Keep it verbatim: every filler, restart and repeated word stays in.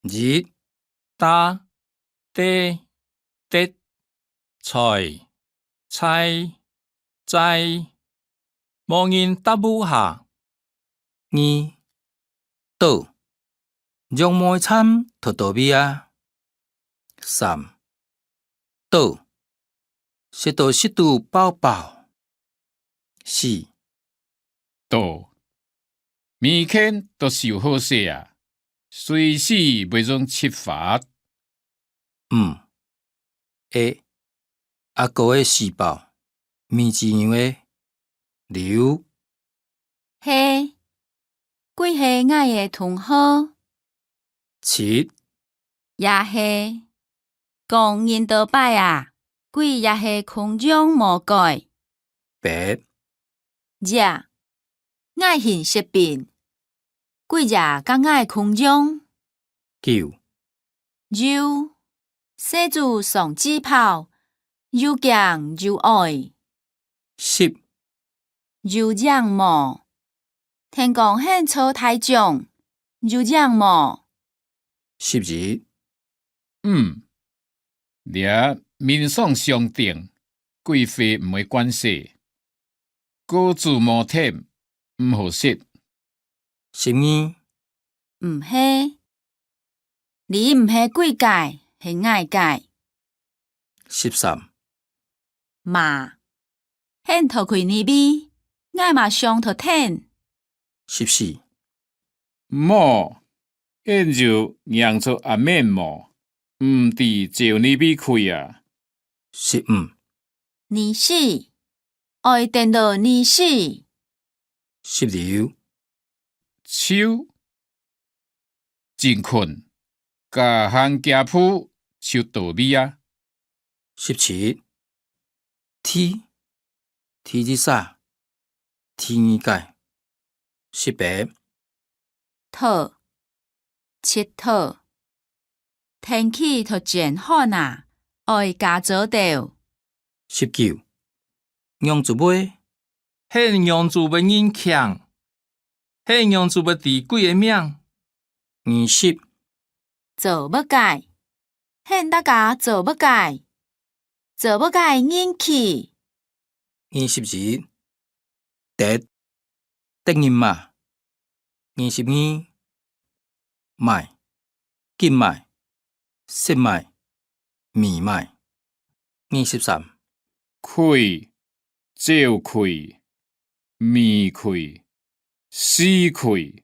一、 打、得、得、在、在、在，無人答屋下。二、倒，用毛懺沱倒米仔。三、倒，食到食肚飽飽。四、 倒，物件都收好勢啊，隨時會用七發。五、A，阿哥个書包，米子牛个溜。係，佢係𠊎个同學。七、也係，講恁多擺啊，佢也係共樣無改。八、 也，𠊎很識品，佢也佮𠊎共樣。九、有，細子上智跑，又驚又愛。十、有影無？天光𫣆做大獎，有影無？十一、 五、這面上相頂，幾歲毋會慣勢。果子無甜，毋好食。十二、毋係，你毋係佢个，係𠊎个。十三、嘛，𫣆討佢哪位，𠊎嘛想討𫣆。十四、 無，𫣆有䀴著阿姆無？毋知走哪位去啊？十五、二四，愛等到二四。十六、秋、真睏，加行幾步就到位啊。 十七、第，第一儕，第二个。十八、討，佚討。天氣突然寒啊，愛加早到。十九、仰子會， 係仰子會人慶，係仰子會知佢个名。二十、做麼个，係大家做麼个，做麼个人氣。二十一、得，得人罵。二十二、買，緊買，食買，米買。二十三、去，走去，米去，死去。